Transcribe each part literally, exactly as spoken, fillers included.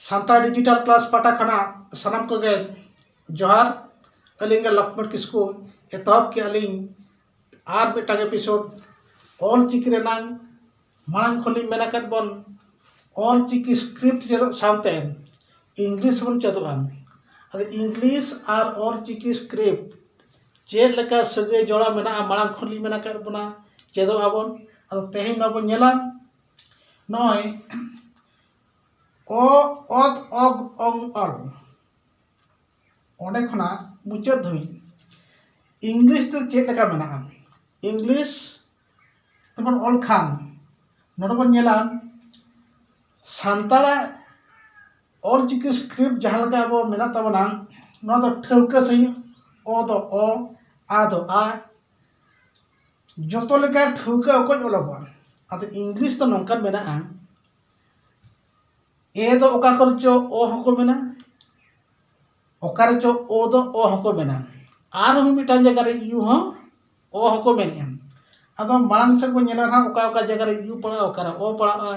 Santal digital class ᱯᱟᱦᱴᱟ ᱠᱷᱚᱱᱟᱜ ᱥᱟᱱᱟᱢ ᱠᱚᱜᱮ ᱡᱚᱦᱟᱨ᱾ ᱟᱹᱞᱤᱧ ᱜᱮ ᱞᱚᱠᱷᱢᱚᱬ ᱠᱤᱥᱠᱩ᱾ ᱮᱛᱚᱦᱚᱵ ᱠᱮᱜᱼᱟ ᱞᱤᱧ ᱟᱨ ᱢᱤᱫᱴᱟᱝ ᱮᱯᱤᱥᱳᱰ ᱚᱞ ᱪᱤᱠᱤ ᱨᱮᱱᱟᱝ᱾ ᱢᱟᱲᱟᱝ ᱠᱷᱚᱱ ᱞᱤᱧ ᱢᱮᱱ ᱟᱠᱟᱫ ᱵᱚᱱ, ᱚᱞ ᱪᱤᱠᱤ ᱥᱠᱨᱤᱯᱴ ᱪᱮᱫᱚᱜ ᱥᱟᱶᱛᱮ ᱤᱝᱞᱤᱥ ᱵᱚᱱ ᱪᱮᱫᱚᱜᱼᱟ᱾ ᱟᱫᱚ ᱤᱝᱞᱤᱥ ᱟᱨ ᱚᱞ ᱪᱤᱠᱤ ᱥᱠᱨᱤᱯᱴ ᱪᱮᱫ ᱞᱮᱠᱟ ᱥᱟᱹᱜᱟᱹᱭ ᱡᱚᱲᱟᱣ ᱢᱮᱱᱟᱜᱼᱟ, ᱢᱟᱲᱟᱝ ᱠᱷᱚᱱ ᱞᱤᱧ ᱢᱮᱱ ᱟᱠᱟᱫ ᱵᱚᱱᱟ, ᱪᱮᱫᱚᱜ ᱟᱵᱚᱱ᱾ ᱟᱫᱚ ᱛᱮᱦᱮᱧ ᱱᱚᱣᱟ ᱵᱚᱱ ᱧᱮᱞᱟ, ᱱᱚᱜᱼᱚᱭ ᱚ, ᱚᱛ, ᱚᱜ, ᱚᱝ, ᱚᱞ, ᱚᱸᱰᱮ ᱠᱷᱚᱱᱟᱜ ᱢᱩᱪᱟᱹᱫ ᱫᱷᱟᱹᱵᱤᱡ ᱤᱝᱞᱤᱥ ᱛᱮ ᱪᱮᱫ ᱞᱮᱠᱟ ᱢᱮᱱᱟᱜᱼᱟ, ᱤᱝᱞᱤᱥ ᱛᱮᱵᱚᱱ ᱚᱞ ᱠᱷᱟᱱ, ᱱᱚᱰᱮ ᱵᱚᱱ ᱧᱮᱞᱟ ᱥᱟᱱᱛᱟᱲᱟᱜ ᱚᱞ ᱪᱤᱠᱤ ᱥᱠᱨᱤᱯᱴ ᱡᱟᱦᱟᱸ ᱞᱮᱠᱟ ᱟᱵᱚ ᱢᱮᱱᱟᱜ ᱛᱟᱵᱚᱱᱟ, ᱱᱚᱣᱟ ᱫᱚ ᱴᱷᱟᱹᱣᱠᱟᱹ ᱥᱟᱺᱦᱤᱡ ᱚ ᱫᱚ ᱚ, ᱟ ᱫᱚ ᱟ, ᱡᱚᱛᱚ ᱞᱮᱠᱟ ᱴᱷᱟᱹᱣᱠᱟᱹ ᱚᱠᱚᱡ ᱚᱞᱚᱜᱚᱜᱼᱟ᱾ ᱟᱫᱚ ᱤᱝᱞᱤᱥ ᱫᱚ ᱱᱚᱝᱠᱟᱱ ᱢᱮᱱᱟᱜᱼᱟ, ᱮ ᱫᱚ ᱚᱠᱟ ᱠᱚᱨᱮ ᱪᱚ ᱚ ᱦᱚᱸᱠᱚ ᱢᱮᱱᱟ, ᱚᱠᱟ ᱨᱮ ᱪᱚ ᱚ ᱫᱚ ᱚ ᱦᱚᱸᱠᱚ ᱢᱮᱱᱟ, ᱟᱨᱦᱚᱸ ᱢᱤᱫᱴᱟᱝ ᱡᱟᱭᱜᱟ ᱨᱮ ᱤᱭᱩ ᱦᱚᱸ ᱚ ᱦᱚᱸᱠᱚ ᱢᱮᱱᱮᱜᱼᱟ᱾ ᱟᱫᱚ ᱢᱟᱲᱟᱝ ᱥᱮᱫ ᱵᱚᱱ ᱧᱮᱞᱟ ᱱᱟᱦᱟᱜ, ᱚᱠᱟ ᱚᱠᱟ ᱡᱟᱭᱜᱟ ᱨᱮ ᱤᱭᱩ ᱯᱟᱲᱟᱜᱼᱟ, ᱚᱠᱟ ᱨᱮ ᱚ ᱯᱟᱲᱟᱜᱼᱟ,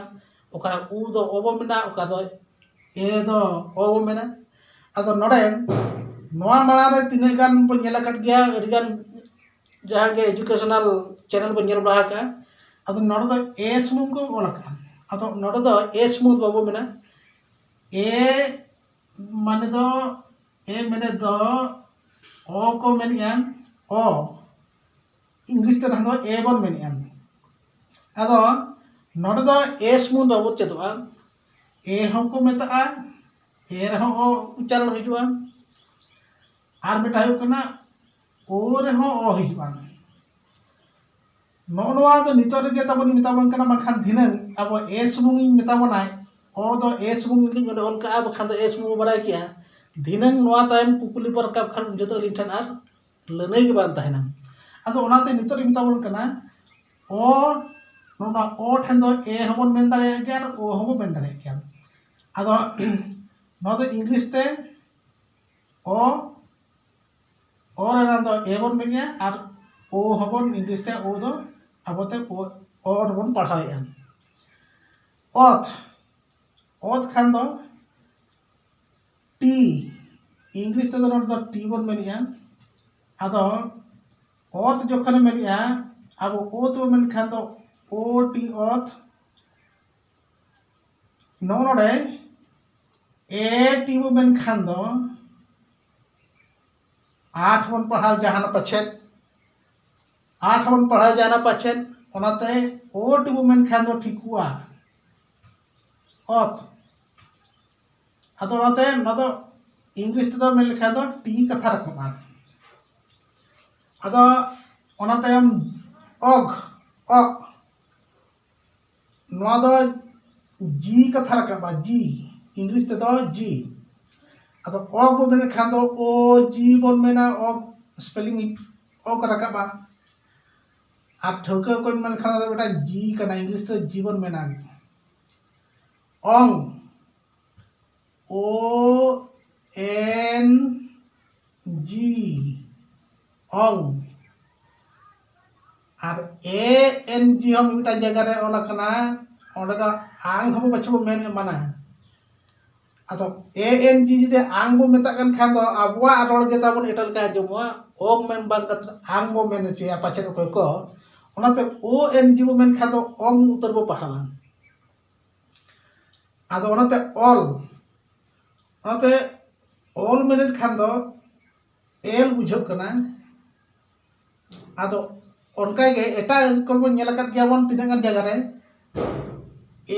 ᱚᱠᱟ ᱨᱮ ᱩ ᱫᱚ ᱚ ᱵᱚ ᱢᱮᱱᱟ, ᱚᱠᱟ ᱫᱚ ᱮ ᱫᱚ ᱚ ᱵᱚ ᱢᱮᱱᱟ᱾ ᱟᱫᱚ ᱱᱚᱰᱮ ᱱᱚᱣᱟ ᱢᱟᱲᱟᱝ ᱨᱮ ᱛᱤᱱᱟᱹᱜ ᱜᱟᱱ ᱵᱚᱱ ᱧᱮᱞ ᱟᱠᱟᱫ ᱜᱮᱭᱟ, ᱟᱹᱰᱤ ᱜᱟᱱ ᱡᱟᱦᱟᱸ ᱜᱮ ᱮᱡᱩᱠᱮᱥᱚᱱᱟᱞ ᱪᱮᱱᱮᱞ ᱵᱚᱱ ᱧᱮᱞ ᱵᱟᱲᱟ ᱟᱠᱟᱫᱼᱟ᱾ ᱟᱫᱚ ᱱᱚᱰᱮ ᱫᱚ ᱮ ᱥᱩᱢᱩᱝ ᱠᱚ ᱚᱞ ᱟᱠᱟᱫᱼᱟ᱾ ᱟᱫᱚ ᱱᱚᱰᱮ ᱫᱚ ᱮ ᱥᱩᱢᱩᱝ ᱵᱟᱵᱚ ᱢᱮᱱᱟ, ᱮ ᱢᱟᱱᱮ ᱫᱚ, ᱮ ᱢᱟᱱᱮ ᱫᱚ ᱚ ᱠᱚ ᱢᱮᱱᱮᱜᱼᱟ, ᱚ, ᱤᱝᱞᱤᱥ ᱛᱮ ᱱᱟᱦᱟᱜ ᱫᱚ ᱮ ᱵᱚᱱ ᱢᱮᱱᱮᱜᱼᱟ᱾ ᱟᱫᱚ ᱱᱚᱰᱮ ᱫᱚ ᱮ ᱥᱩᱢᱩᱝ ᱫᱚ ᱵᱟᱵᱚ ᱪᱮᱫᱚᱜᱼᱟ, ᱮ ᱦᱚᱸᱠᱚ ᱢᱮᱛᱟᱜᱼᱟ, ᱮ ᱨᱮᱦᱚᱸ ᱚ ᱩᱪᱪᱟᱨᱚᱱ ᱦᱤᱡᱩᱜᱼᱟ᱾ ᱟᱨ ᱢᱤᱫᱴᱟᱝ ᱦᱩᱭᱩᱜ ᱠᱟᱱᱟ ᱳ ᱨᱮᱦᱚᱸ ᱚ ᱦᱤᱡᱩᱜᱼᱟ᱾ ᱱᱚᱜᱼᱚ ᱱᱚᱣᱟ ᱫᱚ ᱱᱤᱛᱚᱜ ᱨᱮᱜᱮ ᱛᱟᱵᱚᱱ ᱢᱮᱛᱟ ᱵᱚᱱ ᱠᱟᱱᱟ, ᱵᱟᱝᱠᱷᱟᱱ ᱫᱷᱤᱱᱟᱹᱝ ᱟᱵᱚ ᱮ ᱥᱩᱢᱩᱝ ᱤᱧ ᱢᱮᱛᱟ ᱵᱚᱱᱟᱭ, ᱚ ᱫᱚ ᱮ ᱥᱩᱢᱩᱝ ᱞᱤᱧ ᱚᱸᱰᱮ ᱚᱞ ᱠᱟᱜᱼᱟ, ᱵᱟᱠᱷᱟᱱ ᱫᱚ ᱮ ᱥᱩᱢᱩᱝ ᱵᱚ ᱵᱟᱲᱟᱭ ᱠᱮᱜᱼᱟ᱾ ᱫᱷᱤᱱᱟᱹᱝ ᱱᱚᱣᱟ ᱛᱟᱭᱚᱢ ᱠᱩᱠᱞᱤ ᱵᱚ ᱨᱟᱠᱟᱵ ᱠᱷᱟᱱ ᱩᱱ ᱡᱚᱛᱚ ᱟᱹᱞᱤᱧ ᱴᱷᱮᱱ ᱟᱨ ᱞᱟᱹᱱᱟᱹᱭ ᱜᱮ ᱵᱟᱝ ᱛᱟᱦᱮᱱᱟ᱾ ᱟᱫᱚ ᱚᱱᱟᱛᱮ ᱱᱤᱛᱚᱜ ᱤᱧ ᱢᱮᱛᱟ ᱵᱚᱱ ᱠᱟᱱᱟ, ᱚ, ᱱᱚᱣᱟ ᱚ ᱴᱷᱮᱱ ᱫᱚ ᱮ ᱦᱚᱸᱵᱚᱱ ᱢᱮᱱ ᱫᱟᱲᱮᱭᱟᱜ ᱜᱮᱭᱟ ᱟᱨ ᱳ ᱦᱚᱸᱵᱚᱱ ᱢᱮᱱ ᱫᱟᱲᱮᱭᱟᱜ ᱜᱮᱭᱟ᱾ ᱟᱫᱚ ᱱᱚᱣᱟ ᱫᱚ ᱤᱝᱞᱤᱥ ᱛᱮ ᱚ, ᱚ ᱨᱮᱱᱟᱜ ᱫᱚ ᱮ ᱵᱚᱱ ᱢᱮᱱᱮᱜᱼᱟ ᱟᱨ ᱳ ᱦᱚᱸᱵᱚᱱ ᱤᱝᱞᱤᱥ ᱛᱮ ᱳ ᱫᱚ ᱟᱵᱚᱛᱮ ᱳ, ᱳ ᱨᱮᱵᱚᱱ ᱯᱟᱲᱦᱟᱣᱮᱜᱼᱟ᱾ ᱚᱛ, ᱚᱛ ᱠᱷᱟᱱ ᱫᱚ ᱴᱤ, ᱤᱝᱞᱤᱥ ᱛᱮᱫᱚ ᱱᱚᱰᱮ ᱫᱚ ᱴᱤ ᱵᱚᱱ ᱢᱮᱱᱮᱜᱼᱟ᱾ ᱟᱫᱚ ᱚᱛ ᱡᱚᱠᱷᱚᱱᱮ ᱢᱮᱱᱮᱜᱼᱟ, ᱟᱵᱚ ᱚᱛ ᱵᱚᱱ ᱢᱮᱱᱠᱷᱟᱱ ᱫᱚ ᱳ ᱴᱤ ᱚᱛ, ᱱᱚᱜᱼᱚ ᱱᱚᱰᱮ ᱮ ᱴᱤ ᱵᱚ ᱢᱮᱱᱠᱷᱟᱱ ᱫᱚ ᱟᱴ ᱵᱚᱱ ᱯᱟᱲᱦᱟᱣ ᱡᱟᱦᱟᱱᱟ ᱯᱟᱪᱮᱫ, ᱟᱴ ᱵᱚᱱ ᱯᱟᱲᱦᱟᱣ ᱡᱟᱦᱟᱱᱟ ᱯᱟᱪᱮᱫ, ᱚᱱᱟᱛᱮ ᱳ ᱴᱤ ᱵᱚ ᱢᱮᱱᱠᱷᱟᱱ ᱫᱚ ᱴᱷᱤᱠᱚᱜᱼᱟ ᱚᱛ᱾ ᱟᱫᱚ ᱚᱱᱟᱛᱮ ᱱᱚᱣᱟ ᱫᱚ ᱤᱝᱞᱤᱥ ᱛᱮᱫᱚ ᱢᱮᱱ ᱞᱮᱠᱷᱟᱱ ᱫᱚ ᱴᱤ ᱠᱟᱛᱷᱟ ᱨᱟᱠᱟᱵᱼᱟ᱾ ᱟᱫᱚ ᱚᱱᱟ ᱛᱟᱭᱚᱢ ᱚᱜ, ᱚᱜ, ᱱᱚᱣᱟ ᱫᱚ ᱡᱤ ᱠᱟᱛᱷᱟ ᱨᱟᱠᱟᱵᱼᱟ, ᱡᱤ, ᱤᱝᱞᱤᱥ ᱛᱮᱫᱚ ᱡᱤ᱾ ᱟᱫᱚ ᱚᱜ ᱵᱚ ᱢᱮᱱᱮᱫ ᱠᱷᱟᱱ ᱫᱚ ᱳ ᱡᱤ ᱵᱚᱱ ᱢᱮᱱᱟ, ᱚᱜ ᱥᱯᱮᱞᱤᱝ ᱚᱜ ᱨᱟᱠᱟᱵᱼᱟ᱾ ᱟᱨ ᱴᱷᱟᱹᱣᱠᱟᱹ ᱚᱠᱚᱭ ᱢᱮᱱ ᱠᱷᱟᱱ ᱫᱚ ᱢᱤᱫᱴᱟᱝ ᱡᱤ ᱠᱟᱱᱟ, ᱤᱝᱞᱤᱥ ᱛᱮ ᱡᱤ ᱵᱚᱱ ᱢᱮᱱᱟ᱾ ᱚᱝ, ᱳ ᱮᱱ ᱡᱤ, ᱚᱝ᱾ ᱟᱨ ᱮ ᱮᱱ ᱡᱤ ᱦᱚᱸ ᱢᱤᱫᱴᱟᱝ ᱡᱟᱭᱜᱟ ᱨᱮ ᱚᱞ ᱟᱠᱟᱱᱟ, ᱚᱸᱰᱮ ᱫᱚ ᱟᱝ ᱦᱚᱸ ᱯᱟᱪᱷᱮ ᱵᱚ ᱢᱮᱱ ᱮᱢᱟᱱᱟ᱾ ᱟᱫᱚ ᱮ ᱮᱱ ᱡᱤ ᱡᱩᱫᱤ ᱟᱝ ᱵᱚ ᱢᱮᱛᱟᱜ ᱠᱟᱱ ᱠᱷᱟᱱ ᱫᱚ ᱟᱵᱚᱣᱟᱜ ᱨᱚᱲ ᱜᱮ ᱛᱟᱵᱚᱱ ᱮᱴᱟᱜ ᱞᱮᱠᱟ ᱟᱸᱡᱚᱢᱚᱜᱼᱟ᱾ ᱚᱝ ᱢᱮᱱ ᱵᱟᱝ ᱠᱟᱛᱮ ᱟᱝ ᱵᱚ ᱢᱮᱱ ᱦᱚᱪᱚᱭᱟ ᱯᱟᱪᱮᱫ ᱚᱠᱚᱭ ᱠᱚ, ᱚᱱᱟᱛᱮ ᱳ ᱮᱱ ᱡᱤ ᱵᱚ ᱢᱮᱱ ᱠᱷᱟᱱ ᱫᱚ ᱚᱝ ᱩᱛᱟᱹᱨ ᱵᱚ ᱯᱟᱲᱦᱟᱣᱟ᱾ ᱟᱫᱚ ᱚᱱᱟᱛᱮ ᱚᱞ, ᱚᱱᱟᱛᱮ ᱚᱞ ᱢᱮᱱᱮᱫ ᱠᱷᱟᱱ ᱫᱚ ᱮᱞ ᱵᱩᱡᱷᱟᱹᱜ ᱠᱟᱱᱟ᱾ ᱟᱫᱚ ᱚᱱᱠᱟᱜᱮ ᱮᱴᱟᱜ ᱠᱚᱵᱚᱱ ᱧᱮᱞ ᱟᱠᱟᱫ ᱜᱮᱭᱟ ᱵᱚᱱ ᱛᱤᱱᱟᱹᱜ ᱜᱟᱱ ᱡᱟᱭᱜᱟ ᱨᱮ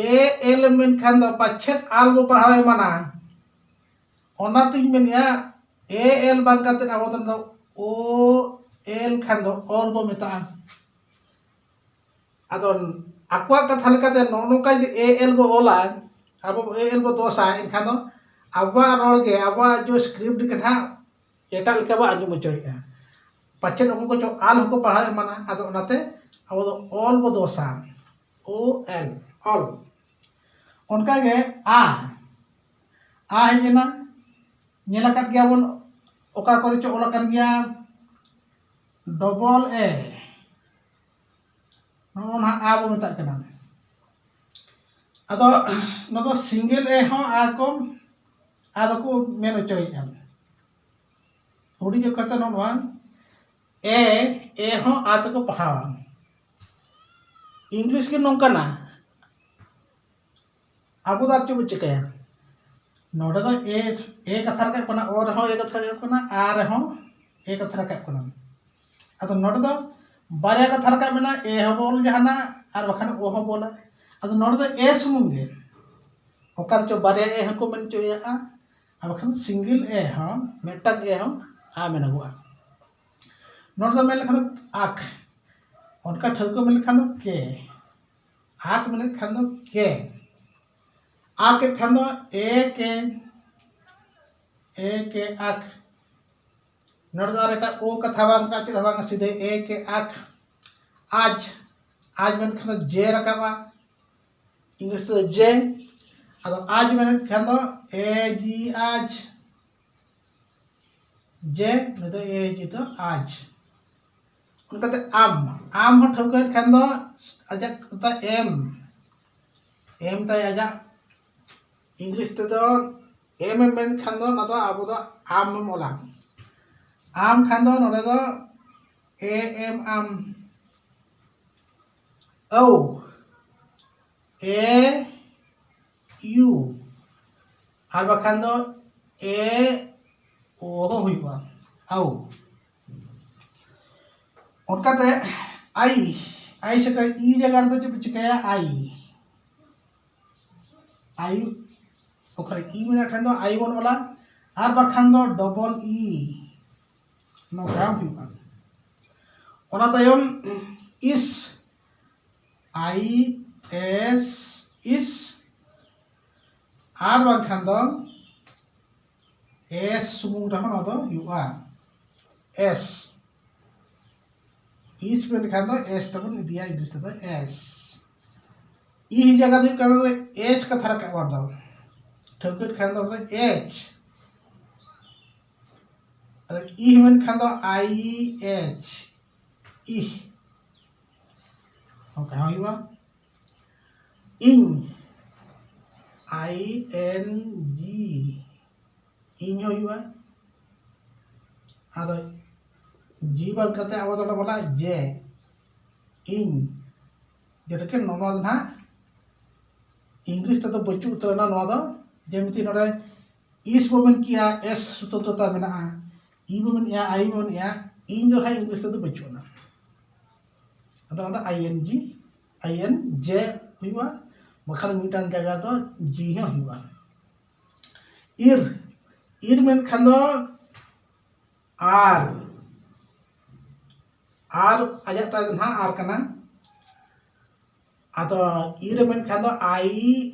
ᱮ ᱮᱞ ᱢᱮᱱᱠᱷᱟᱱ ᱫᱚ ᱯᱟᱪᱷᱮᱫ ᱟᱞ ᱵᱚ ᱯᱟᱲᱦᱟᱣ ᱮᱢᱟᱱᱟ᱾ ᱚᱱᱟᱛᱤᱧ ᱢᱮᱱᱮᱫᱼᱟ ᱮ ᱮᱞ ᱵᱟᱝ ᱠᱟᱛᱮᱫ ᱟᱵᱚ ᱫᱚ ᱳ ᱮᱞ ᱠᱷᱟᱱ ᱫᱚ ᱚᱞ ᱵᱚ ᱢᱮᱛᱟᱜᱼᱟ᱾ ᱟᱫᱚ ᱟᱠᱚᱣᱟᱜ ᱠᱟᱛᱷᱟ ᱞᱮᱠᱟᱛᱮ ᱱᱚᱜᱼᱚ ᱱᱚᱝᱠᱟ ᱡᱩᱫᱤ ᱮ ᱮᱞ ᱵᱚ ᱚᱞᱟ, ᱟᱵᱚ ᱮ ᱮᱞ ᱵᱚ ᱫᱚᱥᱟ, ᱮᱱᱠᱷᱟᱱ ᱫᱚ ᱟᱵᱚᱣᱟᱜ ᱨᱚᱲ ᱜᱮ, ᱟᱵᱚᱣᱟᱜ ᱡᱚ ᱥᱠᱨᱤᱯᱴ ᱜᱮ ᱱᱟᱦᱟᱜ ᱮᱴᱟᱜ ᱞᱮᱠᱟ ᱵᱚ ᱟᱸᱡᱚᱢ ᱦᱚᱪᱚᱭᱮᱫᱼᱟ᱾ ᱯᱟᱪᱮᱫ ᱩᱱᱠᱩ ᱠᱚᱪᱚ ᱟᱞ ᱦᱚᱸᱠᱚ ᱯᱟᱲᱦᱟᱣ ᱮᱢᱟᱱᱟ᱾ ᱟᱫᱚ ᱚᱱᱟᱛᱮ ᱟᱵᱚ ᱫᱚ ᱚᱞ ᱵᱚ ᱫᱚᱥᱟ, ᱳ ᱮᱞ, ᱚᱞ᱾ ᱚᱱᱠᱟᱜᱮ ᱟ, ᱟ ᱦᱮᱡ ᱮᱱᱟ, ᱧᱮᱞ ᱟᱠᱟᱫ ᱜᱮᱭᱟ ᱵᱚᱱ ᱚᱠᱟ ᱠᱚᱨᱮ ᱪᱚ ᱚᱞ ᱟᱠᱟᱱ ᱜᱮᱭᱟ ᱰᱚᱵᱚᱞ ᱮ, ᱱᱚᱜᱼᱚ ᱱᱟᱦᱟᱜ ᱟ ᱵᱚ ᱢᱮᱛᱟᱜ ᱠᱟᱱᱟ᱾ ᱟᱫᱚ ᱱᱚᱣᱟ ᱫᱚ ᱥᱤᱝᱜᱮᱞ ᱮ ᱦᱚᱸ ᱟ ᱠᱚ ᱟᱫᱚ ᱠᱚ ᱢᱮᱱ ᱦᱚᱪᱚᱭᱮᱫᱼᱟ᱾ ᱦᱩᱰᱤᱧ ᱚᱠᱷᱚᱨ ᱛᱮ ᱱᱚᱣᱟ ᱮ, ᱮ ᱦᱚᱸ ᱟ ᱛᱮᱠᱚ ᱯᱟᱲᱦᱟᱣᱟ᱾ ᱤᱝᱞᱤᱥ ᱜᱮ ᱱᱚᱝᱠᱟᱱᱟ, ᱟᱵᱚ ᱫᱚ ᱟᱨ ᱪᱮᱫ ᱵᱚ ᱪᱤᱠᱟᱹᱭᱟ? ᱱᱚᱰᱮ ᱫᱚ ᱮ, ᱮ ᱠᱟᱛᱷᱟ ᱨᱟᱠᱟᱵ ᱠᱟᱱᱟ, ᱚ ᱨᱮᱦᱚᱸ ᱮ ᱠᱟᱛᱷᱟ ᱨᱟᱠᱟᱵ ᱠᱟᱱᱟ, ᱟ ᱨᱮᱦᱚᱸ ᱮ ᱠᱟᱛᱷᱟ ᱨᱟᱠᱟᱵ ᱠᱟᱱᱟ᱾ ᱟᱫᱚ ᱱᱚᱰᱮ ᱫᱚ ᱵᱟᱨᱭᱟ ᱠᱟᱛᱷᱟ ᱨᱟᱠᱟᱵ ᱢᱮᱱᱟᱜᱼᱟ, ᱮ ᱦᱚᱸ ᱵᱚ ᱚᱞ ᱡᱟᱦᱟᱱᱟ ᱟᱨ ᱵᱟᱠᱷᱟᱱ ᱚ ᱦᱚᱸ ᱵᱚ ᱚᱞᱟ᱾ ᱟᱫᱚ ᱱᱚᱰᱮ ᱫᱚ ᱮ ᱥᱩᱢᱩᱝ ᱜᱮ, ᱚᱠᱟ ᱨᱮᱪᱚ ᱵᱟᱨᱭᱟ ᱮ ᱦᱚᱸᱠᱚ ᱢᱮᱱ ᱦᱚᱪᱚᱭᱮᱫᱼᱟ, ᱟᱨ ᱵᱟᱠᱷᱟᱱ ᱥᱤᱝᱜᱮᱞ ᱮ ᱦᱚᱸ, ᱢᱤᱫᱴᱟᱝ ᱮ ᱦᱚᱸ ᱟ ᱢᱮᱱᱚᱜᱚᱜᱼᱟ᱾ ᱱᱚᱰᱮ ᱫᱚ ᱢᱮᱱ ᱞᱮᱠᱷᱟᱱ ᱫᱚ ᱟᱠ, ᱚᱱᱠᱟ ᱴᱷᱟᱹᱣᱠᱟᱹ ᱢᱮᱱ ᱞᱮᱠᱷᱟᱱ ᱫᱚ ᱠᱮ, ᱟᱠ ᱢᱮᱱ ᱞᱮᱠᱷᱟᱱ ᱫᱚ ᱠᱮ, ᱟᱠ ᱮᱫ ᱠᱷᱟᱱ ᱫᱚ ᱮ ᱠᱮ, ᱮ ᱠᱮ ᱟᱠ᱾ ᱱᱚᱰᱮ ᱫᱚ ᱟᱨ ᱮᱴᱟᱜ ᱳ ᱠᱟᱛᱷᱟ ᱵᱟᱝ ᱠᱟᱱᱟ, ᱪᱮᱫ ᱦᱚᱸ ᱵᱟᱝ, ᱥᱤᱫᱷᱟᱹ ᱮ ᱠᱮ ᱟᱠ᱾ ᱟᱡ, ᱟᱡ ᱢᱮᱱᱠᱷᱟᱱ ᱫᱚ ᱡᱮ ᱨᱟᱠᱟᱵᱼᱟ, ᱤᱝᱞᱤᱥ ᱛᱮᱫᱚ ᱡᱮ᱾ ᱟᱫᱚ ᱟᱡ ᱢᱮᱱᱮᱫ ᱠᱷᱟᱱ ᱫᱚ ᱮ ᱡᱤ ᱟᱡ, ᱡᱮ, ᱱᱩᱭ ᱫᱚ ᱮ ᱡᱤ ᱫᱚ ᱟᱡ᱾ ᱚᱱᱠᱟᱛᱮ ᱟᱢ, ᱟᱢ ᱦᱚᱸ ᱴᱷᱟᱹᱣᱠᱟᱹᱭᱮᱫ ᱠᱷᱟᱱ ᱫᱚ ᱟᱡᱟᱜ ᱠᱟᱛᱷᱟ ᱮᱢ, ᱮᱢ ᱛᱟᱭ ᱟᱡᱟᱜ᱾ ᱤᱝᱞᱤᱥ ᱛᱮᱫᱚ ᱮᱢ ᱮᱢ ᱢᱮᱱ ᱠᱷᱟᱱ ᱫᱚ ᱚᱱᱟ ᱫᱚ ᱟᱵᱚ ᱫᱚ ᱟᱢ ᱮᱢ ᱚᱞᱟ᱾ ᱟᱢ ᱠᱷᱟᱱ ᱫᱚ ᱱᱚᱰᱮ ᱫᱚ ᱮ ᱮᱢ ᱟᱢ, ᱟᱹᱣ, ᱮ ᱭᱩ, ᱟᱨ ᱵᱟᱠᱷᱟᱱ ᱫᱚ ᱮ ᱳ ᱦᱚᱸ ᱦᱩᱭᱩᱜᱼᱟ, ᱟᱹᱣ᱾ ᱚᱱᱠᱟᱛᱮ ᱟᱭ, ᱟᱭ ᱥᱮᱴᱮᱨ ᱤ ᱡᱟᱭᱜᱟ ᱨᱮᱫᱚ ᱪᱮᱫ ᱵᱚ ᱪᱤᱠᱟᱹᱭᱟ? ᱟᱭ, ᱟᱭ, ᱚᱠᱟᱨᱮ ᱤ ᱢᱮᱱᱟᱜ ᱴᱷᱮᱱ ᱫᱚ ᱟᱭ ᱵᱚᱱ ᱚᱞᱟ, ᱟᱨ ᱵᱟᱠᱷᱟᱱ ᱫᱚ ᱰᱚᱵᱚᱞ ᱤ, ᱱᱚᱝᱠᱟ ᱦᱩᱭᱩᱜᱼᱟ᱾ ᱚᱱᱟ ᱛᱟᱭᱚᱢ ᱤᱥ, ᱟᱭ ᱮᱥ, ᱤᱥ, ᱟᱨ ᱵᱟᱝᱠᱷᱟᱱ ᱫᱚ ᱮᱥ ᱥᱩᱢᱩᱝ ᱨᱮᱦᱚᱸ ᱱᱚᱣᱟ ᱫᱚ ᱦᱩᱭᱩᱜᱼᱟ, ᱮᱥ᱾ ᱤᱥ ᱢᱮᱱᱠᱷᱟᱱ ᱫᱚ ᱮᱥ ᱛᱮᱵᱚᱱ ᱤᱫᱤᱭᱟ, ᱤᱝᱞᱤᱥ ᱛᱮᱫᱚ ᱮᱥ᱾ ᱤ ᱡᱟᱭᱜᱟ ᱫᱚ ᱦᱩᱭᱩᱜ ᱠᱟᱱᱟ ᱮᱪ ᱠᱟᱛᱷᱟ ᱨᱟᱠᱟᱵ ᱫᱚ, ᱴᱷᱟᱹᱣᱠᱟᱹ ᱠᱷᱟᱱ ᱫᱚ ᱮᱪ᱾ ᱟᱨ ᱤ ᱢᱮᱱᱠᱷᱟᱱ ᱫᱚ ᱟᱭ ᱮᱪ, ᱤᱦ, ᱱᱚᱝᱠᱟ ᱦᱚᱸ ᱦᱩᱭᱩᱜᱼᱟ᱾ ᱤᱧ, ᱟᱭ ᱮᱱ ᱡᱤ, ᱤᱧ ᱦᱚᱸ ᱦᱩᱭᱩᱜᱼᱟ᱾ ᱟᱫᱚ ᱡᱤ ᱵᱟᱝ ᱠᱟᱛᱮ ᱟᱵᱚ ᱫᱚ ᱵᱚᱱᱟ ᱡᱮ, ᱤᱧ᱾ ᱡᱮᱞᱮᱠᱟ ᱱᱚᱣᱟ ᱫᱚ ᱱᱟᱦᱟᱜ ᱤᱝᱞᱤᱥ ᱛᱮᱫᱚ ᱵᱟᱹᱪᱩᱜ ᱩᱛᱟᱹᱨ ᱮᱱᱟ ᱱᱚᱣᱟ ᱫᱚ᱾ ᱡᱮᱢᱤᱛᱤ ᱱᱚᱰᱮ ᱤᱥ ᱵᱚ ᱢᱮᱱ ᱠᱮᱜᱼᱟ, ᱮᱥ ᱥᱩᱛᱚᱱᱛᱨᱚᱛᱟ ᱢᱮᱱᱟᱜᱼᱟ, ᱤ ᱵᱚ ᱢᱮᱱᱮᱜᱼᱟ, ᱟᱭ ᱵᱚ ᱢᱮᱱᱮᱜᱼᱟ, ᱤᱧ ᱫᱚ ᱦᱟᱸᱜ ᱤᱝᱞᱤᱥ ᱛᱮᱫᱚ ᱵᱟᱹᱪᱩᱜ ᱟᱱᱟ᱾ ᱟᱫᱚ ᱚᱱᱟ ᱫᱚ ᱟᱭ ᱮᱱ ᱡᱤ, ᱟᱭ ᱮᱱ ᱡᱮ ᱦᱩᱭᱩᱜᱼᱟ, ᱵᱟᱠᱷᱟᱱ ᱢᱤᱫᱴᱟᱝ ᱡᱟᱭᱜᱟ ᱫᱚ ᱡᱤ ᱦᱚᱸ ᱦᱩᱭᱩᱜᱼᱟ᱾ ᱤᱨ, ᱤᱨ ᱢᱮᱱᱠᱷᱟᱱ ᱫᱚ ᱟᱨ, ᱟᱨ ᱟᱡᱟᱜ ᱛᱟᱭ ᱫᱚ ᱱᱟᱦᱟᱜ ᱟᱨ ᱠᱟᱱᱟ᱾ ᱟᱫᱚ ᱤᱨ ᱢᱮᱱᱠᱷᱟᱱ ᱫᱚ ᱟᱭ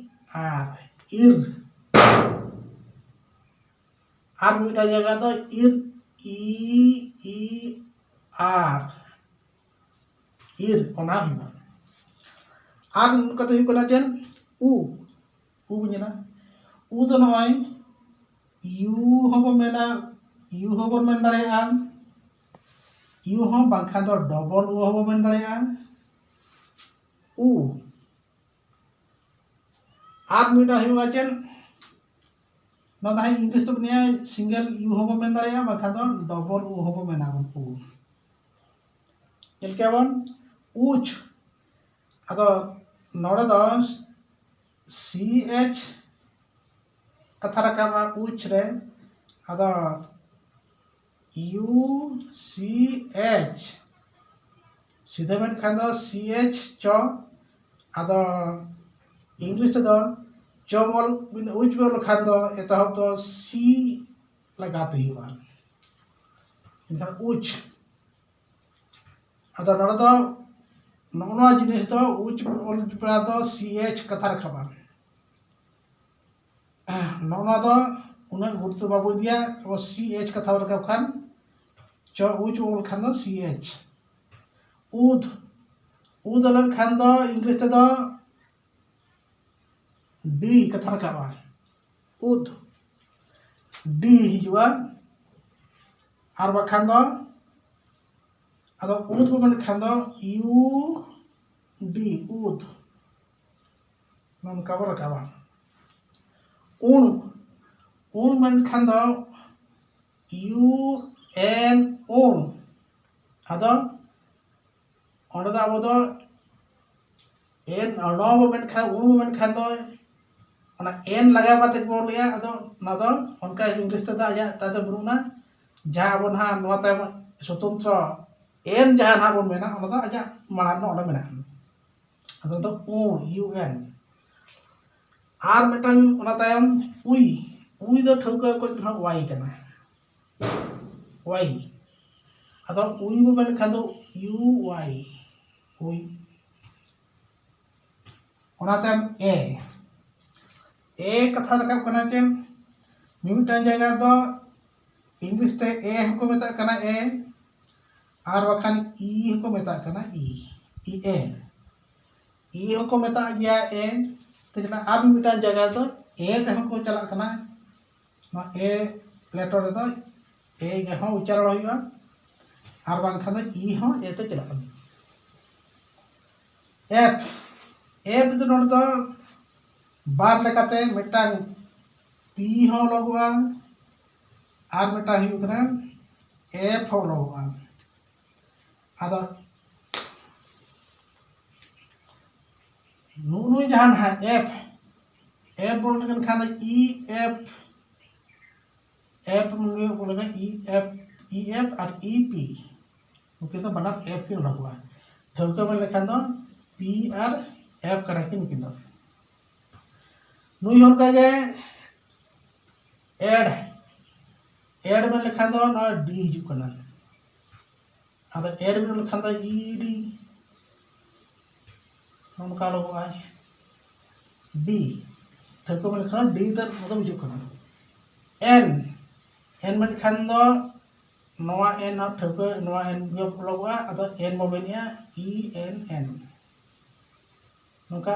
ᱟᱨ, ᱤᱨ᱾ ᱟᱨ ᱢᱤᱫᱴᱟᱝ ᱡᱟᱭᱜᱟ ᱫᱚ ᱤᱨ, ᱤ, ᱤ, ᱟᱨ, ᱤᱨ, ᱚᱱᱟ ᱦᱩᱭᱩᱜᱼᱟ᱾ ᱟᱨ ᱱᱚᱝᱠᱟ ᱫᱚ ᱦᱩᱭᱩᱜ ᱠᱟᱱᱟ ᱪᱮᱫ? ᱩ, ᱩ ᱵᱚᱱ ᱧᱮᱞᱟ᱾ ᱩ ᱫᱚ ᱱᱚᱜᱼᱚᱭ ᱭᱩ ᱦᱚᱸᱵᱚᱱ ᱢᱮᱱᱟ, ᱭᱩ ᱦᱚᱸᱵᱚᱱ ᱢᱮᱱ ᱫᱟᱲᱮᱭᱟᱜᱼᱟ, ᱭᱩ ᱦᱚᱸ, ᱵᱟᱝᱠᱷᱟᱱ ᱫᱚ ᱰᱚᱵᱚᱞ ᱩ ᱦᱚᱸᱵᱚᱱ ᱢᱮᱱ ᱫᱟᱲᱮᱭᱟᱜᱼᱟ᱾ ᱩ, ᱟᱨ ᱢᱤᱫᱴᱟᱝ ᱦᱩᱭᱩᱜᱼᱟ ᱪᱮᱫ? ᱱᱚᱣᱟ ᱫᱚ ᱦᱟᱸᱜ ᱤᱝᱞᱤᱥ ᱛᱮᱵᱚᱱ ᱞᱟᱹᱭᱟ ᱥᱤᱝᱜᱮᱞ ᱭᱩ ᱦᱚᱸᱵᱚᱱ ᱢᱮᱱ ᱫᱟᱲᱮᱭᱟᱜᱼᱟ, ᱵᱟᱝᱠᱷᱟᱱ ᱫᱚ ᱰᱚᱵᱚᱞ ᱩ ᱦᱚᱸᱵᱚᱱ ᱢᱮᱱᱟ ᱵᱚᱱ ᱩ᱾ ᱧᱮᱞ ᱠᱮᱜᱼᱟ ᱵᱚᱱ ᱩᱪ᱾ ᱟᱫᱚ ᱱᱚᱰᱮ ᱫᱚ ᱥᱤ ᱮᱪ ᱠᱟᱛᱷᱟ ᱨᱟᱠᱟᱵᱼᱟ ᱩᱪ ᱨᱮ᱾ ᱟᱫᱚ ᱭᱩ ᱥᱤ ᱮᱪ ᱥᱤᱫᱷᱟᱹ ᱢᱮᱱᱠᱷᱟᱱ ᱫᱚ ᱥᱤ ᱮᱪ ᱪᱚ᱾ ᱟᱫᱚ ᱤᱝᱞᱤᱥ ᱛᱮᱫᱚ ᱪᱚ ᱚᱞ, ᱩᱪ ᱚᱞ ᱞᱮᱠᱷᱟᱱ ᱫᱚ ᱮᱛᱚᱦᱚᱵ ᱫᱚ ᱥᱤ ᱞᱟᱜᱟᱣ ᱛᱮ ᱦᱩᱭᱩᱜᱼᱟ᱾ ᱢᱮᱱᱠᱷᱟᱱ ᱩᱪ, ᱟᱫᱚ ᱱᱚᱰᱮ ᱫᱚ ᱱᱚᱜᱼᱚ ᱱᱚᱣᱟ ᱡᱤᱱᱤᱥ ᱫᱚ ᱩᱪ ᱚᱞ ᱵᱮᱲᱟ ᱫᱚ ᱥᱤ ᱮᱪ ᱠᱟᱛᱷᱟ ᱨᱟᱠᱟᱵᱼᱟ᱾ ᱱᱚᱜᱼᱚ ᱱᱚᱣᱟ ᱫᱚ ᱩᱱᱟᱹᱜ ᱜᱩᱨᱩᱛᱛᱚ ᱵᱟᱵᱚ ᱤᱫᱤᱭᱟ᱾ ᱟᱵᱚ ᱥᱤ ᱮᱪ ᱠᱟᱛᱷᱟ ᱵᱚ ᱨᱟᱠᱟᱵ ᱠᱷᱟᱱ, ᱪᱚ ᱩᱪ ᱚᱞ ᱠᱷᱟᱱ ᱫᱚ ᱥᱤ ᱮᱪ᱾ ᱩᱫ, ᱩᱫ ᱚᱞ ᱞᱮᱱᱠᱷᱟᱱ ᱫᱚ ᱤᱝᱞᱤᱥ ᱛᱮᱫᱚ ᱰᱤ ᱠᱟᱛᱷᱟ ᱨᱟᱠᱟᱵᱼᱟ, ᱩᱫ, ᱰᱤ ᱦᱤᱡᱩᱜᱼᱟ᱾ ᱟᱨ ᱵᱟᱠᱷᱟᱱ ᱫᱚ, ᱟᱫᱚ ᱩᱫ ᱵᱚ ᱢᱮᱱ ᱠᱷᱟᱱ ᱫᱚ ᱭᱩ ᱰᱤ, ᱩᱫ, ᱱᱚᱝᱠᱟ ᱵᱚ ᱨᱟᱠᱟᱵᱟ᱾ ᱩᱬ, ᱩᱱ ᱢᱮᱱᱠᱷᱟᱱ ᱫᱚ ᱤᱭᱩ ᱮᱱ ᱩᱱ, ᱟᱫᱚ ᱚᱸᱰᱮ ᱫᱚ ᱟᱵᱚ ᱫᱚ ᱮᱱ, ᱱᱚᱣᱟ ᱵᱚ ᱢᱮᱱᱠᱷᱟᱱ, ᱩᱱ ᱵᱚ ᱢᱮᱱᱠᱷᱟᱱ ᱫᱚ ᱚᱱᱟ ᱮᱱ ᱞᱟᱜᱟᱣ ᱠᱟᱛᱮ ᱵᱚ ᱞᱟᱹᱭᱟ᱾ ᱟᱫᱚ ᱚᱱᱟ ᱫᱚ ᱚᱱᱠᱟ ᱤᱝᱞᱤᱥ ᱛᱮᱫᱚ ᱟᱡᱟᱜ ᱛᱟᱭ ᱫᱚ ᱵᱟᱹᱱᱩᱜᱼᱟ᱾ ᱡᱟᱦᱟᱸ ᱟᱵᱚ ᱱᱟᱦᱟᱜ ᱱᱚᱣᱟ ᱛᱟᱭᱚᱢ ᱥᱚᱛᱚᱱᱛᱨᱚ ᱮᱱ ᱡᱟᱦᱟᱸ ᱱᱟᱦᱟᱜ ᱵᱚᱱ ᱢᱮᱱᱟ, ᱚᱱᱟ ᱫᱚ ᱟᱡᱟᱜ ᱢᱟᱲᱟᱝ ᱨᱮ ᱚᱸᱰᱮ ᱢᱮᱱᱟᱜᱼᱟ᱾ ᱟᱫᱚ ᱫᱚ ᱩ, ᱤᱭᱩ ᱮᱱ᱾ ᱟᱨ ᱢᱤᱫᱴᱟᱝ ᱚᱱᱟ ᱛᱟᱭᱚᱢ ᱩᱭ, ᱩᱭ ᱫᱚ ᱴᱷᱟᱹᱣᱠᱟᱹ ᱚᱠᱚᱡ ᱫᱚ ᱱᱟᱦᱟᱜ ᱣᱟᱭ ᱠᱟᱱᱟ, ᱣᱟᱭ᱾ ᱟᱫᱚ ᱩᱭ ᱵᱚ ᱢᱮᱱ ᱠᱷᱟᱱ ᱫᱚ ᱤᱭᱩ ᱣᱟᱭ, ᱩᱭ᱾ ᱚᱱᱟ ᱛᱟᱭᱚᱢ ᱮ, ᱮ ᱠᱟᱛᱷᱟ ᱨᱟᱠᱟᱵ ᱠᱟᱱᱟ ᱪᱮᱫ? ᱢᱤᱢᱤᱫᱴᱟᱝ ᱡᱟᱭᱜᱟ ᱨᱮᱫᱚ ᱤᱝᱞᱤᱥ ᱛᱮ ᱮ ᱦᱚᱸᱠᱚ ᱢᱮᱛᱟᱜ ᱠᱟᱱᱟ ᱮ, ᱟᱨ ᱵᱟᱠᱷᱟᱱ ᱤ ᱦᱚᱸᱠᱚ ᱢᱮᱛᱟᱜ ᱠᱟᱱᱟ ᱤ, ᱤ ᱮ, ᱤ ᱦᱚᱸᱠᱚ ᱢᱮᱛᱟᱜ ᱜᱮᱭᱟ ᱮ᱾ ᱛᱮ ᱪᱟᱞᱟᱜ, ᱟᱨ ᱢᱤᱢᱤᱫᱴᱟᱝ ᱡᱟᱭᱜᱟ ᱨᱮᱫᱚ ᱮ ᱛᱮᱦᱚᱸ ᱠᱚ ᱪᱟᱞᱟᱜ ᱠᱟᱱᱟ᱾ ᱱᱚᱣᱟ ᱮ ᱞᱮᱴᱚᱨ ᱨᱮᱫᱚ ᱮ ᱜᱮ ᱦᱚᱸ ᱩᱪᱪᱟᱨᱚᱱ ᱦᱩᱭᱩᱜᱼᱟ, ᱟᱨ ᱵᱟᱝᱠᱷᱟᱱ ᱫᱚ ᱤ ᱦᱚᱸ ᱮ ᱛᱮ ᱪᱟᱞᱟᱜ ᱠᱟᱱᱟ᱾ ᱮᱯᱷ, ᱮᱯᱷ ᱫᱚ ᱱᱚᱰᱮ ᱫᱚ ᱵᱟᱨ ᱞᱮᱠᱟᱛᱮ, ᱢᱤᱫᱴᱟᱝ ᱯᱤ ᱦᱚᱸ ᱚᱞᱚᱜᱚᱜᱼᱟ, ᱟᱨ ᱢᱤᱫᱴᱟᱝ ᱦᱩᱭᱩᱜ ᱠᱟᱱᱟ ᱮᱯᱷ ᱦᱚᱸ ᱚᱞᱚᱜᱚᱜᱼᱟ᱾ ᱟᱫᱚ ᱱᱩᱜᱼᱩ ᱱᱩᱭ ᱡᱟᱦᱟᱸ ᱱᱟᱦᱟᱜ ᱮᱯᱷ, ᱮᱯᱷ ᱵᱚᱞᱚ ᱞᱮᱱᱠᱷᱟᱱ ᱫᱚ ᱤ ᱮᱯᱷ, ᱮᱯᱷ ᱢᱟᱱᱮ ᱵᱚᱞᱚ ᱞᱮᱱᱠᱷᱟᱱ ᱤ ᱮᱯᱷ, ᱤ ᱮᱯᱷ ᱟᱨ ᱤ ᱯᱤ, ᱱᱩᱠᱤᱱ ᱫᱚ ᱵᱟᱱᱟᱨ ᱮᱯᱷ ᱠᱤᱱ ᱚᱰᱚᱠᱚᱜᱼᱟ᱾ ᱴᱷᱟᱹᱣᱠᱟᱹ ᱢᱮᱱ ᱞᱮᱠᱷᱟᱱ ᱫᱚ ᱯᱤ ᱟᱨ ᱮᱯᱷ ᱠᱟᱱᱟ ᱠᱤᱱ ᱱᱩᱠᱤᱱ ᱫᱚ᱾ ᱱᱩᱭ ᱦᱚᱸ ᱚᱱᱠᱟ ᱜᱮ ᱮᱰ, ᱮᱰ ᱢᱮᱱ ᱞᱮᱠᱷᱟᱱ ᱫᱚ ᱱᱚᱣᱟ ᱰᱤ ᱦᱤᱡᱩᱜ ᱠᱟᱱᱟ, ᱟᱫᱚ ᱮᱰ ᱢᱮᱱ ᱞᱮᱠᱷᱟᱱ ᱫᱚ ᱤ ᱰᱤ, ᱱᱚᱝᱠᱟ ᱚᱰᱚᱠᱚᱜᱼᱟ ᱰᱤ᱾ ᱴᱷᱟᱹᱣᱠᱟᱹ ᱢᱮᱱ ᱞᱮᱠᱷᱟᱱ ᱰᱤ ᱫᱚ ᱱᱚᱣᱟ ᱫᱚ ᱵᱩᱡᱷᱟᱹᱜ ᱠᱟᱱᱟ᱾ ᱮᱱ, ᱮᱱ ᱢᱮᱱᱠᱷᱟᱱ ᱫᱚ ᱱᱚᱣᱟ ᱮᱱ ᱦᱚᱸ ᱴᱷᱟᱹᱣᱠᱟᱹ, ᱱᱚᱣᱟ ᱮᱱ ᱜᱮ ᱚᱰᱚᱠᱚᱜᱼᱟ, ᱟᱫᱚ ᱮᱱ ᱵᱚ ᱢᱮᱱᱮᱜᱼᱟ ᱤ ᱮᱱ ᱮᱱ, ᱱᱚᱝᱠᱟ᱾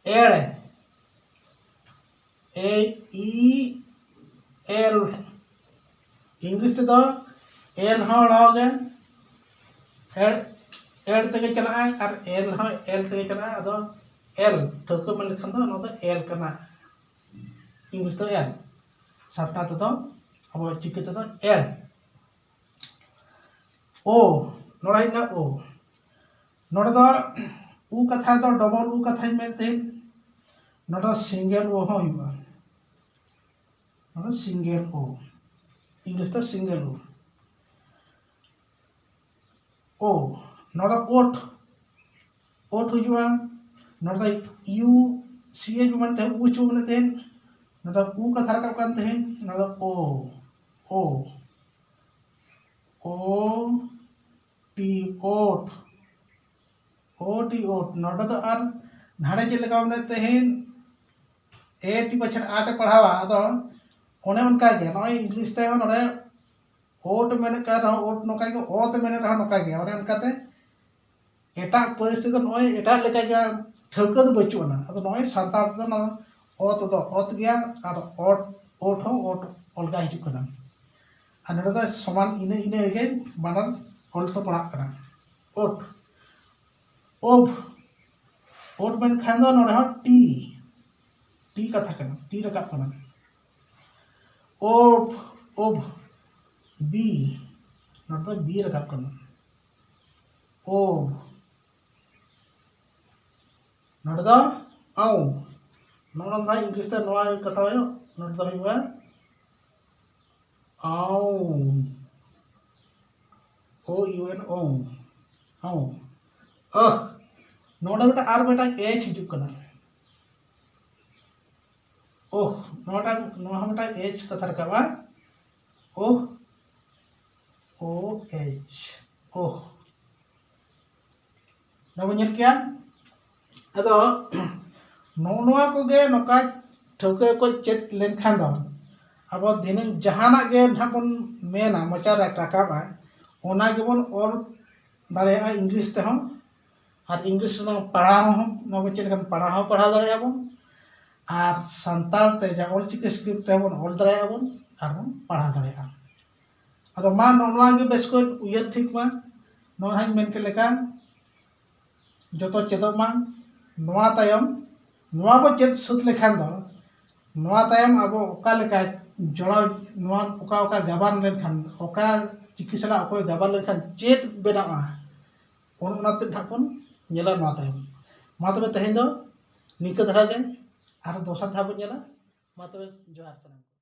ᱮᱲ, ᱮ ᱤ ᱮᱞ, ᱤᱝᱞᱤᱥ ᱛᱮᱫᱚ ᱮᱞ ᱦᱚᱸ ᱲ ᱜᱮ, ᱮᱲ, ᱮᱲ ᱛᱮᱜᱮ ᱪᱟᱞᱟᱜᱼᱟ, ᱟᱨ ᱮᱞ ᱦᱚᱸ ᱮᱞ ᱛᱮᱜᱮ ᱪᱟᱞᱟᱜᱼᱟ᱾ ᱟᱫᱚ ᱮᱞ ᱴᱷᱟᱹᱣᱠᱟᱹ ᱢᱮᱱ ᱞᱮᱠᱷᱟᱱ ᱫᱚ ᱱᱚᱣᱟ ᱫᱚ ᱮᱞ ᱠᱟᱱᱟ᱾ English ᱫᱚ ᱮᱞ, ᱥᱟᱱᱛᱟᱲ ᱛᱮᱫᱚ, ᱟᱵᱚ ᱪᱤᱠᱤ ᱛᱮᱫᱚ ᱮᱞ᱾ ᱳ, ᱱᱚᱰᱮ ᱦᱩᱭᱩᱜ ᱠᱟᱱᱟ ᱳ᱾ ᱱᱚᱰᱮ ᱫᱚ ᱩ ᱠᱟᱛᱷᱟ ᱫᱚ ᱰᱚᱵᱚᱞ ᱩ ᱠᱟᱛᱷᱟᱧ ᱢᱮᱱ ᱛᱟᱦᱮᱸᱫ, ᱱᱚᱰᱮ ᱥᱤᱝᱜᱮᱞ ᱳ ᱦᱚᱸ ᱦᱩᱭᱩᱜᱼᱟ᱾ ᱱᱚᱰᱮ ᱥᱤᱝᱜᱮᱞ ᱳ, English ᱫᱚ ᱥᱤᱝᱜᱮᱞ ᱳ᱾ ᱳ, ᱱᱚᱰᱮ ᱳᱴ, ᱳᱴ ᱦᱩᱭᱩᱜᱼᱟ᱾ ᱱᱚᱰᱮ ᱤᱭᱩ ᱥᱤ ᱮᱪ ᱢᱮᱱ ᱛᱟᱦᱮᱸᱫ, ᱩ ᱪᱩ ᱢᱮᱱ ᱛᱟᱦᱮᱸᱫ, ᱱᱚᱰᱮ ᱩ ᱠᱟᱛᱷᱟ ᱨᱟᱠᱟᱵ ᱠᱟᱱ ᱛᱟᱦᱮᱸᱫ, ᱱᱚᱰᱮ ᱳ, ᱳ, ᱳ ᱴᱤ, ᱳᱴ, ᱳ ᱴᱤ, ᱳᱴ᱾ ᱱᱚᱰᱮ ᱫᱚ ᱟᱨ ᱱᱟᱰᱮ ᱪᱮᱫ ᱞᱮᱠᱟ ᱢᱮᱱᱮᱫ ᱛᱟᱦᱮᱸᱫ, ᱮ ᱴᱤ ᱯᱟᱪᱷᱮ ᱟᱴ ᱮ ᱯᱟᱲᱦᱟᱣᱟ᱾ ᱟᱫᱚ ᱚᱱᱮ ᱚᱱᱠᱟ ᱜᱮ ᱱᱚᱜᱼᱚᱭ English ᱛᱮᱦᱚᱸ ᱱᱚᱰᱮ ᱳᱴ ᱢᱮᱱᱮᱫ ᱠᱟᱱ ᱨᱮᱦᱚᱸ, ᱳᱴ ᱱᱚᱝᱠᱟ ᱜᱮ, ᱚ ᱛᱮ ᱢᱮᱱᱮᱫ ᱨᱮᱦᱚᱸ ᱱᱚᱝᱠᱟ ᱜᱮ᱾ ᱚᱱᱮ ᱚᱱᱠᱟᱛᱮ ᱮᱴᱟᱜ ᱯᱟᱹᱨᱤᱥ ᱛᱮᱫᱚ ᱱᱚᱜᱼᱚᱭ ᱮᱴᱟᱜ ᱞᱮᱠᱟ ᱜᱮ ᱴᱷᱟᱹᱣᱠᱟᱹ ᱫᱚ ᱵᱟᱹᱪᱩᱜ ᱟᱱᱟ᱾ ᱟᱫᱚ ᱱᱚᱜᱼᱚᱭ ᱥᱟᱱᱛᱟᱲ ᱛᱮᱫᱚ ᱱᱚᱣᱟ ᱚᱛ ᱫᱚ ᱚᱛ ᱜᱮᱭᱟ, ᱟᱨ ᱚᱴ, ᱳᱴ ᱦᱚᱸ ᱳᱴ ᱚᱞᱜᱟ ᱦᱤᱡᱩᱜ ᱠᱟᱱᱟ᱾ ᱟᱨ ᱱᱚᱰᱮ ᱫᱚ ᱥᱚᱢᱟᱱ ᱤᱱᱟᱹ ᱤᱱᱟᱹ ᱨᱮᱜᱮ ᱵᱟᱱᱟᱨ ᱚᱞ ᱫᱚ ᱯᱟᱲᱟᱜ ᱠᱟᱱᱟ᱾ ᱳᱴ, ᱳᱵᱷ, ᱳᱴ ᱢᱮᱱᱠᱷᱟᱱ ᱫᱚ ᱱᱚᱰᱮ ᱦᱚᱸ ᱴᱤ, ᱴᱤ ᱠᱟᱛᱷᱟ ᱠᱟᱱᱟ, ᱴᱤ ᱨᱟᱠᱟᱵ ᱠᱟᱱᱟ᱾ ᱳᱵᱷ, ᱳᱵᱷ, ᱵᱤ, ᱱᱚᱰᱮ ᱫᱚ ᱵᱤ ᱨᱟᱠᱟᱵ ᱠᱟᱱᱟ᱾ ᱳᱵᱷ, ᱱᱚᱰᱮ ᱫᱚ ᱟᱣ, ᱱᱚᱜᱼᱚ ᱱᱚᱣᱟ English ᱛᱮ ᱱᱚᱣᱟ ᱠᱟᱛᱷᱟ ᱦᱩᱭᱩᱜ, ᱱᱚᱰᱮ ᱫᱚ ᱦᱩᱭᱩᱜᱼᱟ ᱟᱣ, ᱳ ᱤᱭᱩ ᱮᱱ, ᱳ, ᱟᱣ᱾ ᱟᱦ, ᱱᱚᱰᱮ ᱢᱤᱫᱴᱟᱝ ᱟᱨ ᱢᱤᱫᱴᱟᱝ ᱮᱪ ᱦᱤᱡᱩᱜ ᱠᱟᱱᱟ᱾ ᱳᱦ, ᱱᱚᱣᱟᱴᱟᱜ, ᱱᱚᱣᱟ ᱦᱚᱸ ᱢᱤᱫᱴᱟᱝ ᱮᱪ ᱠᱟᱛᱷᱟ ᱨᱟᱠᱟᱵᱼᱟ᱾ ᱳᱦ, ᱳ ᱮᱪ, ᱳᱦ᱾ ᱱᱚᱣᱟ ᱵᱚᱱ ᱧᱮᱞ ᱠᱮᱜᱼᱟ᱾ ᱟᱫᱚ ᱱᱚᱜᱼᱚ ᱱᱚᱣᱟ ᱠᱚᱜᱮ ᱱᱚᱝᱠᱟ ᱴᱷᱟᱹᱣᱠᱟᱹ ᱠᱚ ᱪᱮᱫ ᱞᱮᱱᱠᱷᱟᱱ ᱫᱚ ᱟᱵᱚ ᱫᱷᱤᱱᱟᱹᱝ ᱡᱟᱦᱟᱱᱟᱜ ᱜᱮ ᱱᱟᱦᱟᱜ ᱵᱚᱱ ᱢᱮᱱᱟ, ᱢᱚᱪᱟ ᱨᱮ ᱨᱟᱠᱟᱵᱼᱟ, ᱚᱱᱟ ᱜᱮᱵᱚᱱ ᱚᱞ ᱫᱟᱲᱮᱭᱟᱜᱼᱟ English ᱛᱮᱦᱚᱸ᱾ ᱟᱨ English ᱨᱮᱱᱟᱜ ᱯᱟᱲᱦᱟᱣ ᱦᱚᱸ, ᱱᱚᱣᱟ ᱠᱚ ᱪᱮᱫ ᱞᱮᱠᱟᱱ ᱯᱟᱲᱦᱟᱣ ᱦᱚᱸ ᱯᱟᱲᱦᱟᱣ ᱫᱟᱲᱮᱭᱟᱜᱼᱟ ᱵᱚᱱ, ᱟᱨ ᱥᱟᱱᱛᱟᱲ ᱛᱮ ᱡᱟᱦᱟᱸ ᱚᱞᱪᱤᱠᱤ script ᱛᱮᱦᱚᱸ ᱵᱚᱱ ᱚᱞ ᱫᱟᱲᱮᱭᱟᱜᱼᱟ ᱵᱚᱱ, ᱟᱨ ᱵᱚᱱ ᱯᱟᱲᱦᱟᱣ ᱫᱟᱲᱮᱭᱟᱜᱼᱟ᱾ ᱟᱫᱚ ᱢᱟ ᱱᱚᱜᱼᱚ ᱱᱚᱣᱟ ᱜᱮ ᱵᱮᱥ ᱠᱚ ᱩᱭᱦᱟᱹᱨ ᱴᱷᱤᱠ ᱢᱟ, ᱱᱚᱣᱟ ᱦᱟᱸᱧ ᱢᱮᱱ ᱠᱮᱫ ᱞᱮᱠᱟ ᱡᱚᱛᱚ ᱪᱮᱫᱚᱜ ᱢᱟ᱾ ᱱᱚᱣᱟ ᱛᱟᱭᱚᱢ ᱱᱚᱣᱟ ᱵᱚ ᱪᱮᱫ ᱥᱟᱹᱛ ᱞᱮᱠᱷᱟᱱ ᱫᱚ ᱱᱚᱣᱟ ᱛᱟᱭᱚᱢ ᱟᱵᱚ ᱚᱠᱟ ᱞᱮᱠᱟ ᱡᱚᱲᱟᱣ, ᱱᱚᱣᱟ ᱚᱠᱟ ᱚᱠᱟ ᱜᱟᱵᱟᱱ ᱞᱮᱱᱠᱷᱟᱱ, ᱚᱠᱟ ᱪᱤᱠᱤ ᱥᱟᱞᱟᱜ ᱚᱠᱚᱭ ᱜᱟᱵᱟᱱ ᱞᱮᱱᱠᱷᱟᱱ ᱪᱮᱫ ᱵᱮᱱᱟᱜᱼᱟ, ᱚᱱ ᱚᱱᱟ ᱛᱮᱫ ᱦᱟᱸᱜ ᱵᱚᱱ ᱧᱮᱞᱟ ᱱᱚᱣᱟ ᱛᱟᱭᱚᱢ᱾ ᱢᱟ ᱛᱚᱵᱮ ᱛᱮᱦᱮᱧ ᱫᱚ ᱱᱤᱝᱠᱟᱹ ᱫᱷᱟᱨᱟ ᱜᱮ, ᱟᱨ ᱫᱚᱥᱟᱨ ᱫᱷᱟᱣ ᱵᱚᱱ ᱧᱮᱞᱟ᱾ ᱢᱟ ᱛᱚᱵᱮ ᱡᱚᱦᱟᱨ ᱥᱟᱱᱟᱢ ᱠᱚ᱾